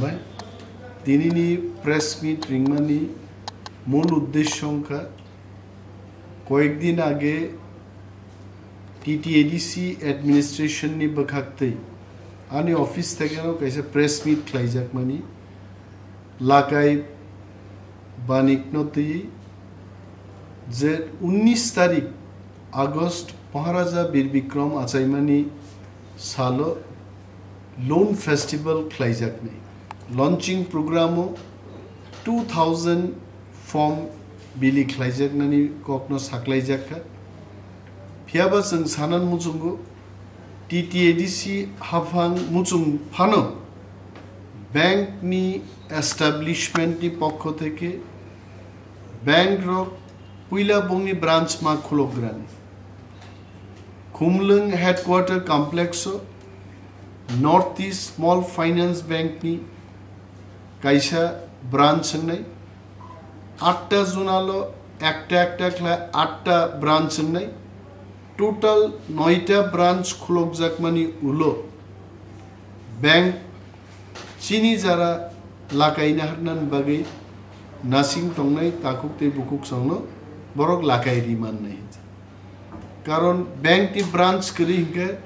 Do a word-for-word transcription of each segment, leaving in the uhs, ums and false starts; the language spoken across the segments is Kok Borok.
Bai, tinini press meet ringmani mul uddesho wngkha, koyekdin age T T A D C administration ni bwkhaktwi ani office thekeno kaisa press meet khlaijakmani, Lakai Banikno twi je unnish tarik August Maharaja Bir Bikram achaimani salo Loan Festival khlaijaknai. Launching program o two thousand form bili khlaijaknani kokno saklaijakha. Phiyaba chwng sanan muchungo T T A D C haphang muchung phano bank ni establishment ni pokho theke bank rok puila bongni branch ma khulokgrani. Khumlwng headquarter complex o North East Small Finance Bank ni kaisa branch wngnai. Atta zonal o ekta ekta khlai atta branch wngnai. Total noita branch khulokjakmani ulo bank chini jara lakaina harnani bagwi nasing tongnai takhuk tei bukhuk songno borok lakai ri mannai. Karon bank ni branch kwrwi hinkhe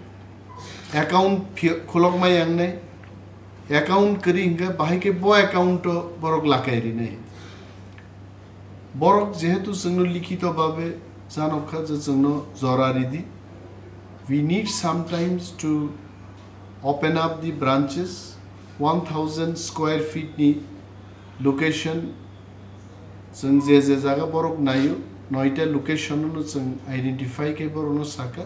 account phi-, khulokma yangnai, account kwrwi hinkhe bahai khe bo account o borok lakai rinai. Borok jehetu chwngno likhito babe janokha je chwngno jora ridi. We need sometimes to open up the branches, one thousand square feet ni location, chwng je je jaga borok naio, noita location no chwng identify khe borokno saka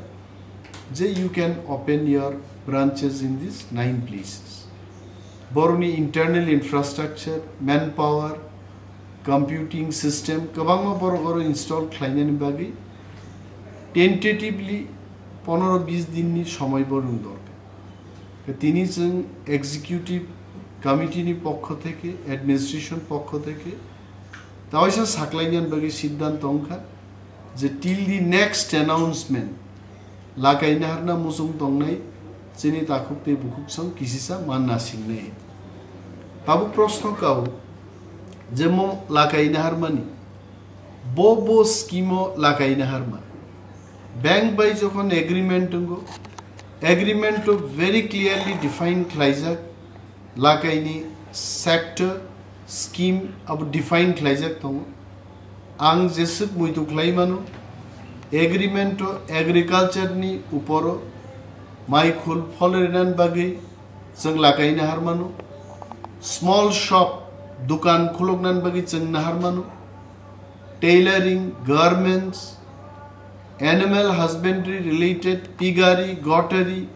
je you can open your branches in these nine places. Borokni internal infrastructure, manpower, computing system kwbangma borok oro install khlainani bagwi tentatively ponoro bis dinni somoi borokni dorkar. Tini chwng executive committee ni pokho theke, administration pokho theke tawaisa saklainani bagwi siddhanto wngkha je till the next announcement lakaina harna muchung tongnai chini takhuk tei bukhuk song kisisa man nasingnai. Tabuk proshno kao je mo lakaina harmani bo bo scheme o lakaina harma. Bank bai jokhon agreement tongo, agreement o very clearly define khlaijak lakaini sector, scheme abo define khlaijak tongo. Ang jeswk muitu khlai mano, agreement o agriculture ni uporo mai khul phol rinani bagwi chwng lakaina har mano, small shop, dukan khuloknani bagwi chwng nahar mano, tailoring, garments, animal husbandry related, piggery, goatry,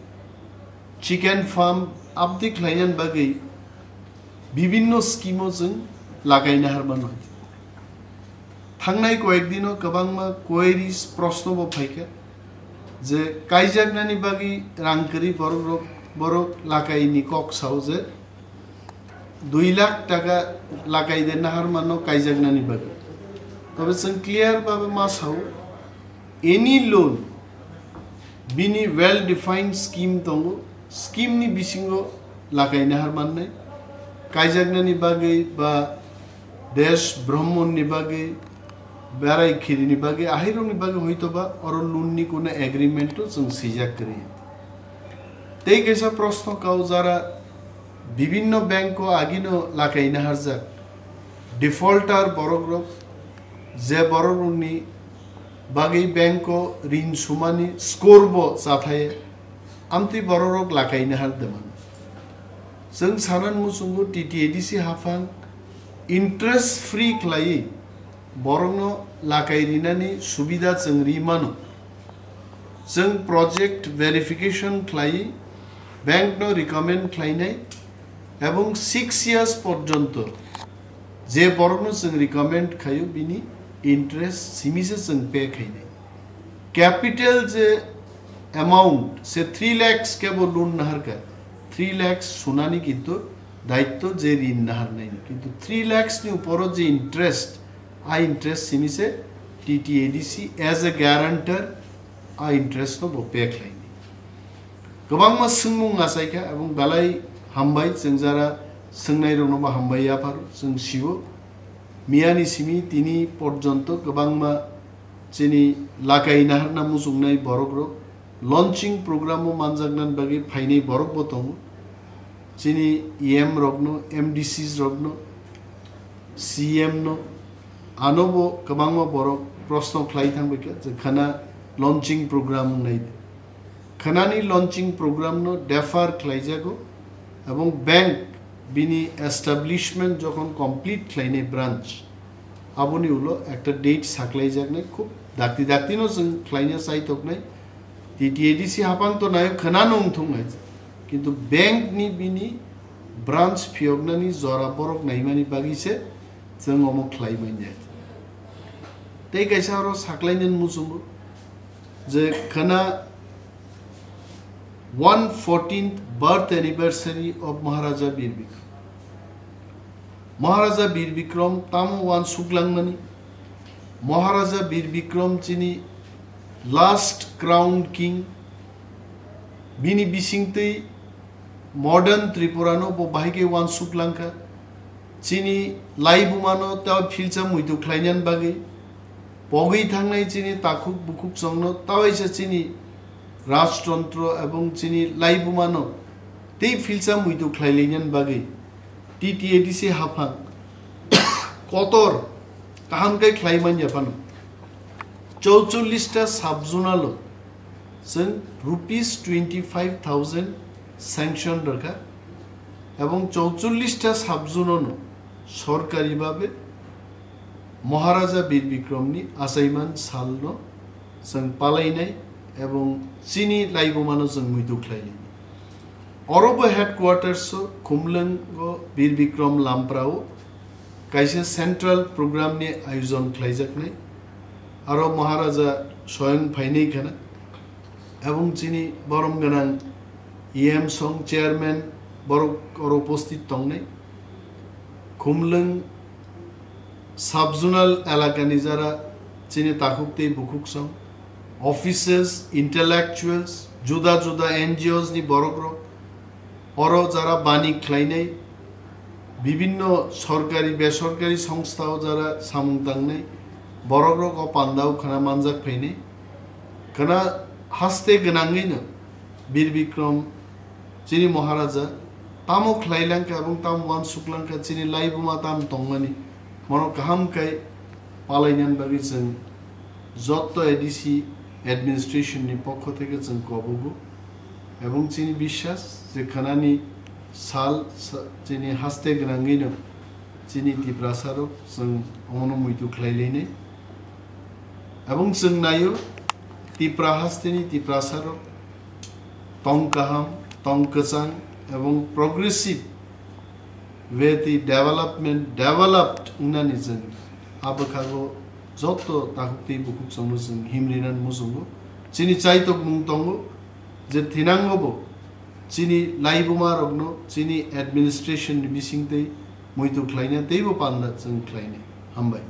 chicken farm, abdi khlainani bagwi bibinno scheme o chwng lakaina har mano. Thangnai koyek dino kwbangma queries, proshno bo phaikha je kaijaknani bagwi rang kwrwi borok rok, borok lakaini kok sao je dui lakh taka lakai de nahar mano kaijaknani bagwi. Tobe chwng clear babe ma sao, any loan bini well defined scheme tongo, scheme ni bisingo lakaina har mannai, kaijaknani bagwi ba desh bhromon ni bagwi, berai khiri ni bagwi, ahai rok ni bagwi hoito ba oro loan ni kuno agreement o chwng swijak kwrwi. Tei kaisa proshno kao jara bibinno bank o agino lakaina harjak defaulter borok rok, je borok rokni bagwi bank o rin sumani score bo chathaye, amtwi borok rok lakaina har de mano. Chwng sanan muchungo T T A D C haphang interest free khlaiwi borokno lakai rinani subida chwng ri mano. Chwng project verification khlaiwi bank no recommend khlainai ebong six years porjonto je borokno chwng recommend khaio bini interest simi se chwng pay khainai. Capital je amount se three lakhs kebo loan naharkha, three lakhs sunani kintu daitto je rin naharnaini, kintu three lakhs ni uporo je interest, a interest simi se T T A D C as a guarantor a interest no bo pay khlaini. Kwbangma swngmung achaikha, ebong belai hambai chwng jara Swngnai rokno bo hambai yaphar chwng sio. Miyani simi tini porjonto kwbangma chini lakai naharna muchungnai borok rok launching program o manjakna bagwi phainai borok bo tongo. Chini E M rokno, M D Cs rokno, C M no, ano bo kwbangma borok proshno khlai thangbaikha je khana launching program wngnai. Khanani launching program no defer khlaijago, ebong bank bini establishment jokhon complete khlainai branch, aboni ulo ekta date saklaijaknai, khub dakti dakti no chwng khlaina chaitoknai. T T A D C haphang to nayo khana nung thung hai, kintu bank ni bini branch phiyoknani jora borok naimani bagwi se chwng omo khlai manya. Tei kaisa oro saklainani muchungo je khana one fourteenth birth anniversary of Maharaja Bir Bikram. Maharaja Bir Bikram tamo uansuk langmani? Maharaja Bir Bikram chini last crown king, bini bisingtwi modern Tripura no bo bahai khe uansuk langkha. Chini laibuma no ta philsa muitu khlainani bagwi, pogwi thangnai chini takhuk bukhuk chwngno, tawaisa chini rajtontro ebong chini laibuma no tei philsa muitu khlailainani bagwi T T A D C haphang kotor kaham khe khlai manya phano. Chouchollish ta sub-zonal o chwng rupees twenty five thousand sanction rwkha, ebong chouchollish ta sub-zone no sorkari babe Maharaja Bir Bikram ni achaiman sal no chwng palainai ebong chini laibuma no chwng muitu khlainai. Oro bo headquarters o Khumlwng o Bir Bikram Lampra o kaisa central program ni ayojon khlaijaknai. Aro Maharaja soyang phainai khana. Ebong chini borom gwnang E M song chairman borok oro uposthit tongnai. Khumlwng sub-zonal elakani jara chini takhuk tei bukhuk song, offices, intellectuals, juda juda N G Os ni borok rok, oro jara bani khlainai, bibinno sorkari besorkari songstha o jara samung tangnai borok rok o panda o khana manjak phainai. Khana haste gwnangwi no Bir Bikram chini Maharaja tamo khlai langkha ebong tamo uansuk langkha, chini laibuma tam tongmani, mono kaham khai palainani bagwi chwng jotto A D C administration ni pokho theke chwng kobogo. Ebong chini biswas je khanani sal sa-, chini haste gwnangwi no chini Tiprasa rok chwng omono muitu khlai lainai. Ebong chwng naio, Tipra hasteni Tiprasa rok tong kaham, tong kwchang ebong progressive way tei development, developed wngnani chwng a bwkhago joto takhuk tei bukhuk chwngno chwng himrinani muchungo. Chini chaitokmung tongo je thinangobo chini laibuma rokno chini administration ni bisingtwi muitu khlaina teibo panda chwng khlainai. Hambai.